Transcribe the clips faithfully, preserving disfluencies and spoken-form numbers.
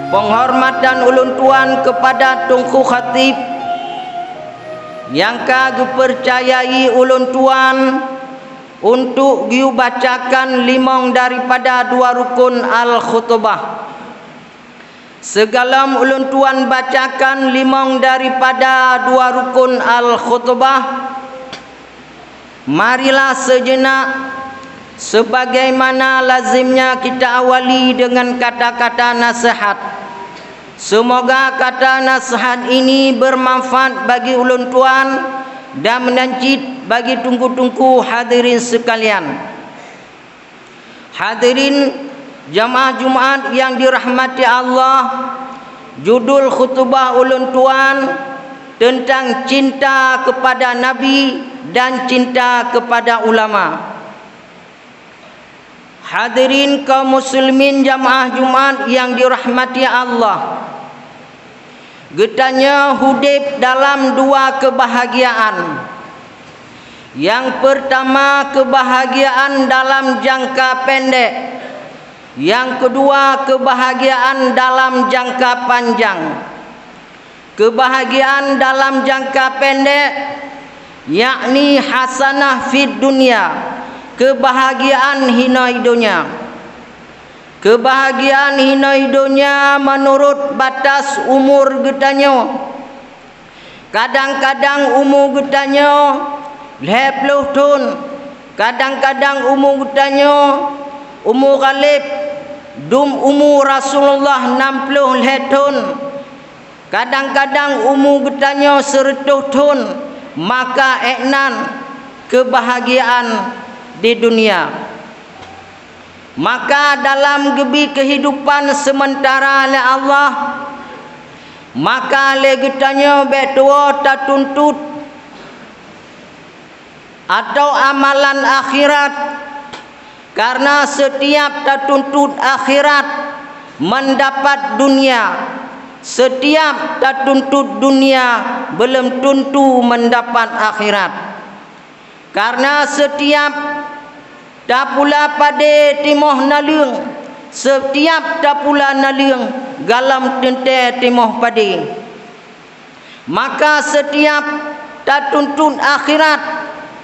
Penghormatan ulôn tuan kepada Teungku Khatib nyang ka geupeucayai ulôn tuan untuk geuyue bacakan limong daripada dua rukun al-khutubah. Sigohlom ulôn tuan bacakan limong daripada dua rukun al-khutubah, marilah sejenak, sebagaimana lazimnya kita awali dengan kata-kata nasihat. Semoga kata nasihat ini bermanfaat bagi ulôn tuan dan meunan cit bagi teungku-teungku hadirin sekalian. Hadirin jamaah Jumat nyang dirahmati Allah, judul khutubah ulôn tuan teuntang cinta kepada Nabi dan cinta kepada ulama. Hadirin kaum muslimin jamaah Jumat nyang dirahmati Allah, geutanyoe udeb dalam dua keubahagiaan. Nyang peurtama, keubahagiaan dalam jangka pendek. Nyang keudua, keubahagiaan dalam jangka panjang. Keubahagiaan dalam jangka pendek, yakni hasanah fid dunya, keubahagiaan hinoe donya. Keubahagiaan hinoe donya meunurot batas umur geutanyoe. Kadang-kadang umu geutanyoe lhée ploh thon, kadang-kadang umu geutanyoe, umu Ghalib, dum umu Rasulullah nam ploh lhée thon, kadang-kadang umu geutanyoe sireutôh thon, maka ék nan keubahagiaan di dunia. Maka dalam geubi keuhidupan seumeutara lé Allah, maka lé geutanyoe bék tuwoe tatuntut atau amalan akhirat, karena setiap tatuntut akhirat mendapat dunia, setiap tatuntut dunia belum tentu mendapat akhirat. Karena setiap tapula padé timoh naleueng, setiap tapula naleueng galom teuntée timoh padé. Maka setiap tatuntut akhirat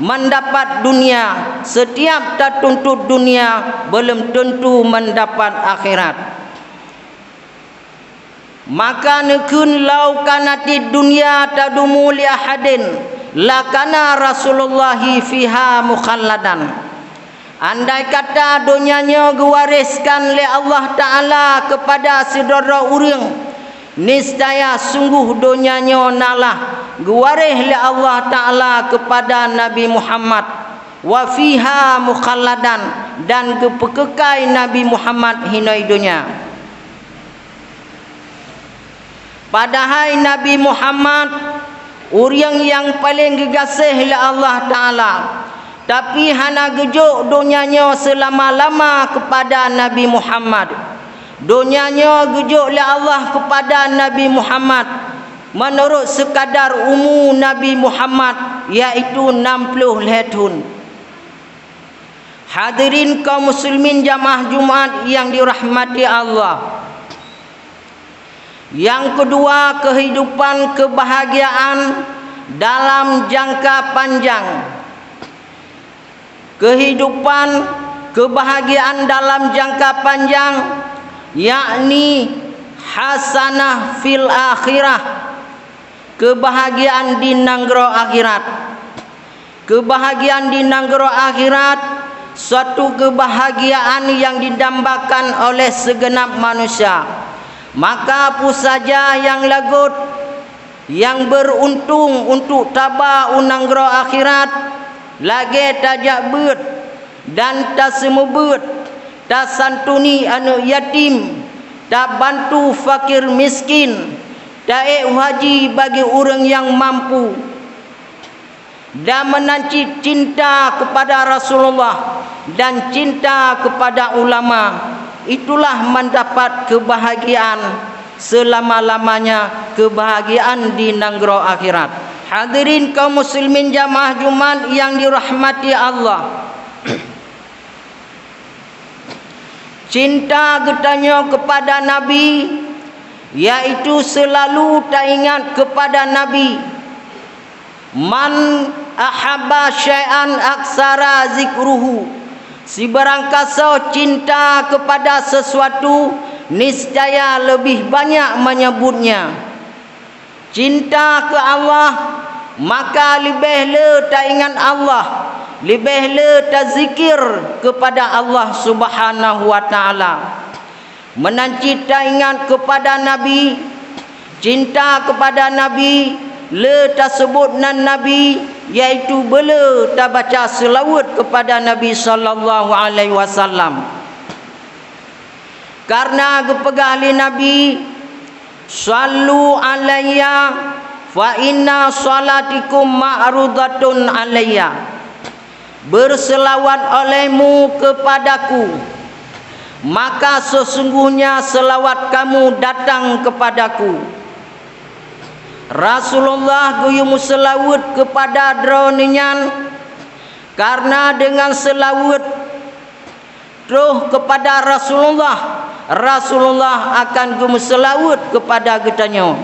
mendapat dunia, setiap tatuntut dunia belum tentu mendapat akhirat. Maka neukheun, "Lau kanatid dunya tadumu li ahadin, lakana Rasulullahi fiha mukhalladan." Andai kata donya nyoe geuwaréhkan lé Allah Ta'ala keupada sidroe ureuëng, niscaya sunggoh donya nyoe nalah geuwaréh lé Allah Ta'ala keupada Nabi Muhammad. Wa fiha mukhalladan, dan geupeukeukai Nabi Muhammad hinoe donya. Padahai Nabi Muhammad ureuëng nyang paleng geugaséh lé Allah Ta'ala, tapi hana geujok donya nyoe seulama-lama keupada Nabi Muhammad. Donya nyoe geujok lé Allah keupada Nabi Muhammad meunurot seukadar umu Nabi Muhammad, yaitu nam ploh lhée thon. Hadirin kaum muslimin jamaah Jumat nyang dirahmati Allah. Nyang keudua, keuhidupan keubahagiaan dalam jangka panjang. Keuhidupan keubahagiaan dalam jangka panjang, yakni hasanah fil akhirah, keubahagiaan di nanggroe akhirat. Keubahagiaan di nanggroe akhirat, suatu keubahagiaan nyang didambakan oleh sigeunab manusia. Maka peue saja nyang lagot, nyang beuruntung untuk taba u nanggroe akhirat, lagée tajak beuet dan taseumeubeuet, tasantuni aneuëk yatim, tabantu fakir miskin, taék haji bagi ureuëng nyang mampu, dan meunan cit cinta keupada Rasulullah dan cinta keupada ulama, itulah mendapat keubahagiaan seulama-lamanya, keubahagiaan di nanggroe akhirat. Hadirin kaum muslimin jamaah Jumat nyang dirahmati Allah. Cinta geutanyoe keupada Nabi yaitu selalu taingat kepada Nabi. "Man ahabba syai'an aksara zikruhu," sibarang kasoe cinta kepada sesuatu, niscaya lebih banyak menyebutnya. Cinta keu Allah, maka leubeh le taingat Allah, leubeh le tazikir kepada Allah Subhanahu wa Ta'ala. Meunan cit taingat kepada Nabi, cinta kepada Nabi, le taseubut nan Nabi, yaitu beule tabaca seulaweuet kepada Nabi sallallahu alaihi wasallam. Karena geupeugah lé Nabi, "Shallu alayya fa inna shalatikum ma'rudatun alayya." Berselawat olehmu kepadaku, maka sesungguhnya selawat kamu datang kepadaku. Rasulullah geuyue meuseulaweuet kepada droeneuh nyan, karena dengan seulaweuet troh kepada Rasulullah, Rasulullah akan geumeuseulaweuet kepada geutanyoe.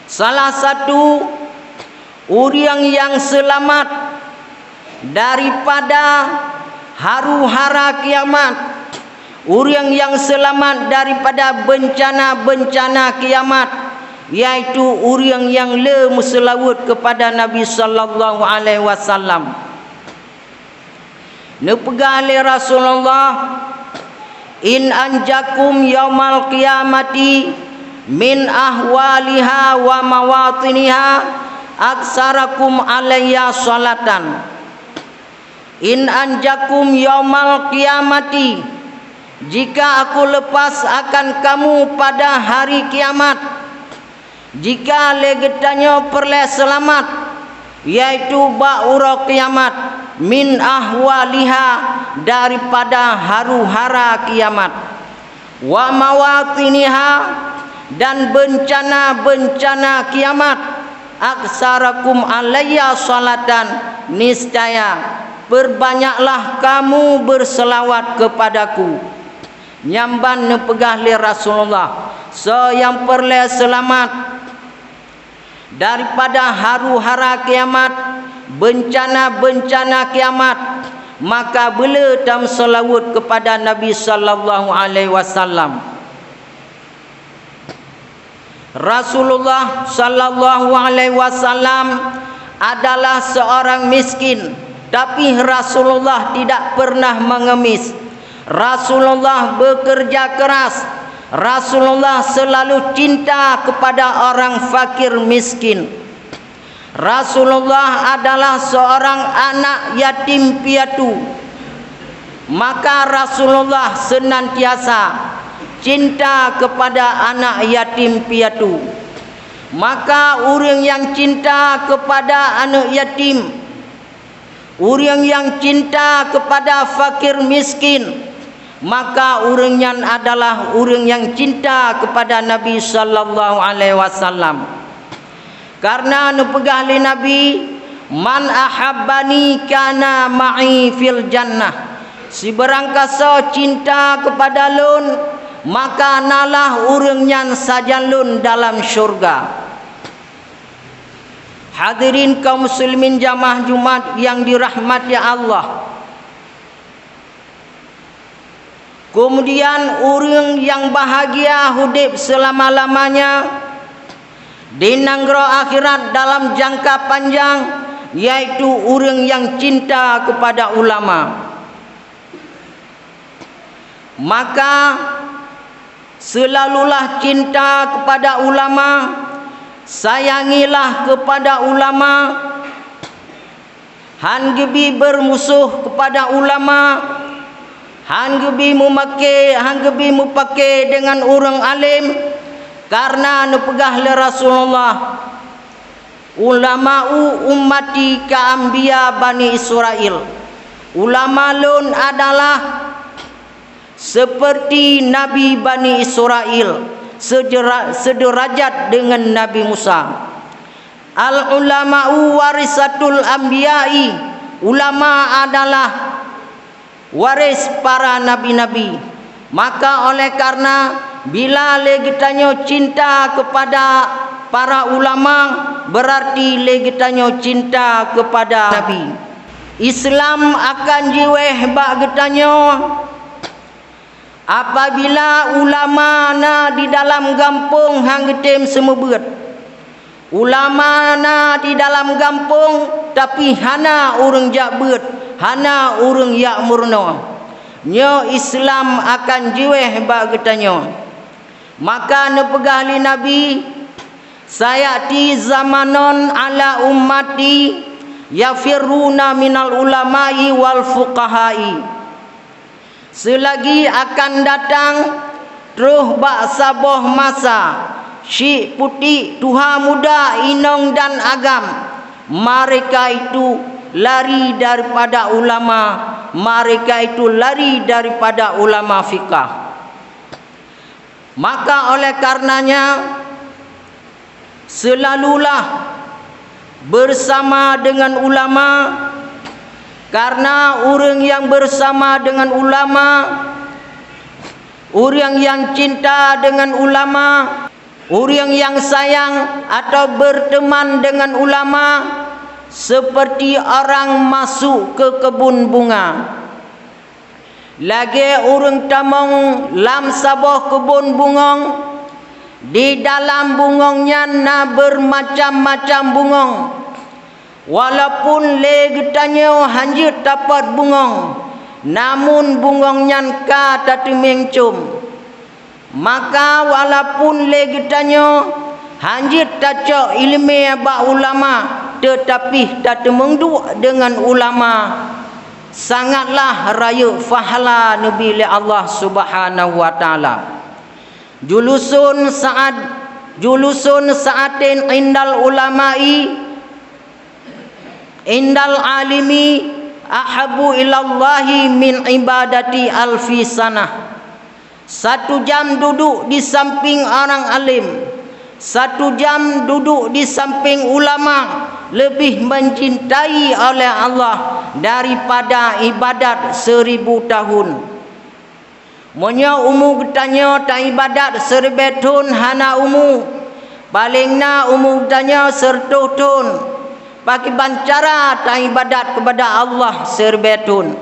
Salah satu ureuëng nyang seulamat daripada haru-hara kiamat, ureuëng nyang seulamat daripada beuncana-beuncana kiamat, yaitu ureuëng nyang le meuseulaweuet kepada Nabi sallallahu alaihi wasallam. Neupeugah lé Rasulullah, "In anjakum yaumal qiyamati min ahwaliha wa mawatiniha aksarakum alayya salatan." "In anjakum yaumal qiyamati," jika aku lepas akan kamu pada hari kiamat, jika lé geutanyoe peureulée seulamat, yaitu bak uroe kiamat, "min ahwaliha," daripada haru-hara kiamat, "wa mawatiniha," dan beuncana-beuncana kiamat, "aksarakum alayya salatan," niscaya peubanyaklah kamu beuseulawat keupadaku. Nyan ban neupeugah lé Rasulullah, soe nyang peureulée seulamat daripada haru-hara kiamat, beuncana-beuncana kiamat, maka beule tameuseulaweuet kepada Nabi sallallahu alaihi wasallam. Rasulullah sallallahu alaihi wasallam adalah seorang miskin, tapi Rasulullah tidak pernah mengemis. Rasulullah bekerja keras. Rasulullah selalu cinta kepada orang fakir miskin. Rasulullah adalah seorang anak yatim piatu, maka Rasulullah senantiasa cinta kepada anak yatim piatu. Maka ureuëng nyang cinta kepada aneuëk yatim, ureuëng nyang cinta kepada fakir miskin, maka ureuëng nyan adalah ureuëng nyang cinta kepada Nabi sallallahu alaihi wasallam. Karena neupeugah lé Nabi, "Man ahabbani kana ma'i fil jannah." Sibarang kasoe cinta kepada lôn, maka nalah ureuëng nyan sajan lôn dalam syurga. Hadirin kaum muslimin jamaah Jumat yang dirahmati Allah. Keumudian ureuëng nyang bahagia udeb seulama-lamanya di nanggroe akhirat dalam jangka panjang, yaitu ureuëng nyang cinta kepada ulama. Maka, seulalulah cinta kepada ulama, sayangilah kepada ulama, han geubi beurmusoh kepada ulama, han geubi meumaké, han geubi meupaké deungon ureuëng além, karena neupeugah lé Rasulullah, "Ulama'u ummati ka anbiya Bani Israil." Ulama lôn adalah seperti Nabi Bani Israil, seujera-, seudeurajat deungon Nabi Musa. "Al-ulama'u warisatul anbiya'i," ulama adalah waréh para nabi-nabi. Maka oleh karena Bila lé geutanyoe cinta keupada para ulama, beurarti lé geutanyoe cinta keupada Nabi. Islam akan jiwéh bak geutanyoe apabila ulama na di dalam gampông han geutem seumeubeuet. Ulama na di dalam gampông, tapi hana ureuëng jak beuet, hana ureuëng jak meurunoe. Nyoe Islam akan jiwéh bak geutanyoe. Maka neupeugah lé Nabi, "Sayati zamanun ala ummati yafirruna minal ulama'i wal fuqaha'i." Seulagi akan datang troh bak saboh masa, syiek putéh, tuha muda, inong dan agam, mereka itu lari daripada ulama, mereka itu lari daripada ulama fikah. Maka oleh karenanya, seulalulah bersama dengan ulama, karena ureuëng nyang bersama dengan ulama, ureuëng nyang cinta dengan ulama, ureuëng nyang sayang atau berteman dengan ulama, seperti orang masuk ke kebun bunga. Lagée ureuëng tamong lam saboh keubon bungöng, di dalam bungöng nyan na beumacam-macam bungöng. Walaupun lé geutanyoe hanjeuet tapot bungöng, namun bungöng nyan ka tateumeng com. Maka walaupun lé geutanyoe hanjeuet tacok iéleumé bak ulama, teutapi tateumeung duek deungon ulama, sangatlah rayeuk pahala neubi lé Allah Subhanahu wa Taala. Julusun saat, julusun saatin indal ulama'i, indal alimi, ahabbu ilallahi min ibadati alfi sanah. Satu jam duduk di samping orang alim, satu jam duduk di samping ulama lebih mencintai oleh Allah daripada ibadat seribu tahun. Meunyoe umu geutanyoe taibadat siribée thon hana umu, paleng na umu geutanyoe sireutôh thon, pakriban cara taibadat keupada Allah siribée thon?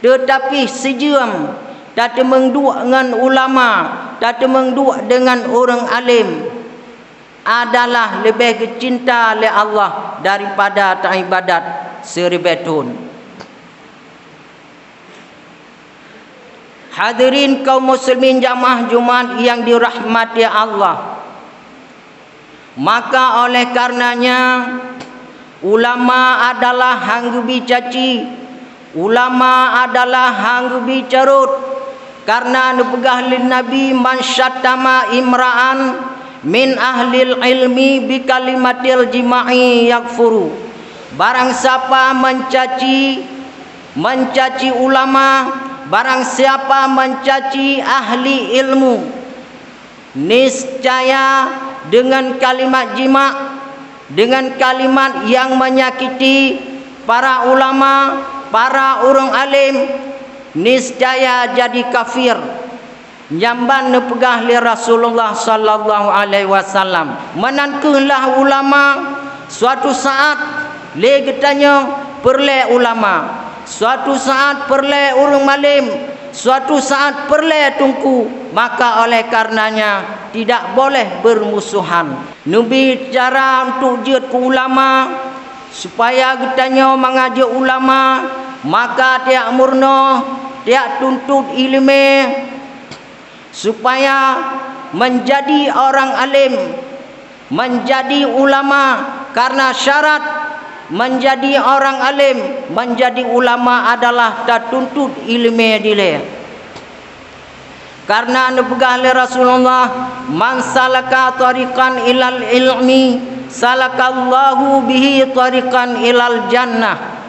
Teutapi sijeuem tateumeung duek ngon ulama, tateumeung duek deungon ureuëng alem adalah leubeh geucinta lé Allah daripada taibadat siribée thon. Hadirin kaum muslimin jamaah Jumat yang dirahmati Allah. Maka oleh karenanya, ulama adalah han geubi caci, ulama adalah han geubi carot. Karena neupeugah lé Nabi, "Man syatama imra'an min ahlil ilmi bi kalimatil jima'i yakfuru." Barang siapa mencaci, mencaci ulama, barang siapa mencaci ahli ilmu, niscaya dengan kalimat jima, dengan kalimat yang menyakiti para ulama, para ureuëng alim, niscaya jadi kafir. Nyan ban neupeugah lé Rasulullah sallallahu alaihi wasallam, meunan kheueh lah ulama, suatu saat lé geutanyoe peureulée ulama, suatu saat peureulée ureuëng malem, suatu saat peureulée teungku, maka oleh karenanya tidak boleh bermusuhan. Neubi cara untuk jeuet keu ulama, supaya geutanyoe mangat jeuet ulama, maka tiak meurunoe, tiak tuntot iéleumé, supaya menjadi orang alim, menjadi ulama, karena syarat menjadi orang alim, menjadi ulama adalah tatuntot iéleumé dilée. Karena neupeugah lé Rasulullah, "Man salaka thariqan ilal ilmi, salakallahu bihi thariqan ilal jannah."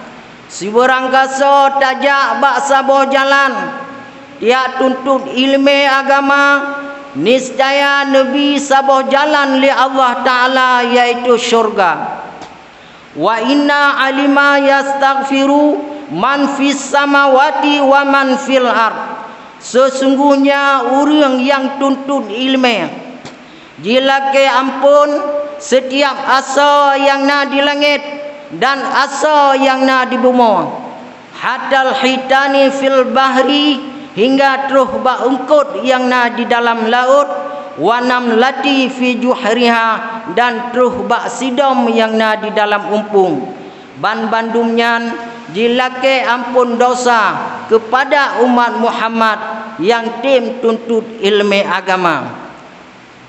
Sibeurangkasoe tajak bak saboh jalan, tiak tuntot iéleumé agama, niscaya neubi saboh jalan lé Allah Taala, yaitu syurga. "Wa inna alima yastaghfiru man fis samawati wa man fil ard." Sesungguhnya ureuëng nyang tuntot iéleumé jilakée amphon sitiab asoe nyang na di langét dan asoe nyang na di bumoe, hatal hitani fil bahri, hingga troh bak eungkot nyang na di dalam laôt, wa namlati fi juhriha, dan troh bak sidom nyang na di dalam umpung. Banbandum nyan jilakée amphon desya keupada umat Muhammad nyang tem tuntot iéleumé agama.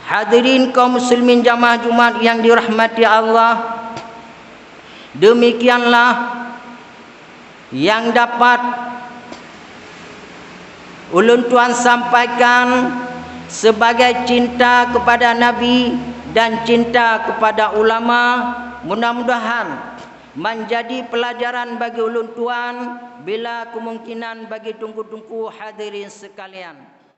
Hadirin kaum muslimin jamaah Jumat nyang dirahmati Allah, demikianlah nyang dapat ulôn tuan sampaikan sebagai cinta kepada Nabi dan cinta kepada ulama. Mudah-mudahan manjadi pelajaran bagi ulôn tuan bila kemungkinan bagi teungku-teungku hadirin sekalian.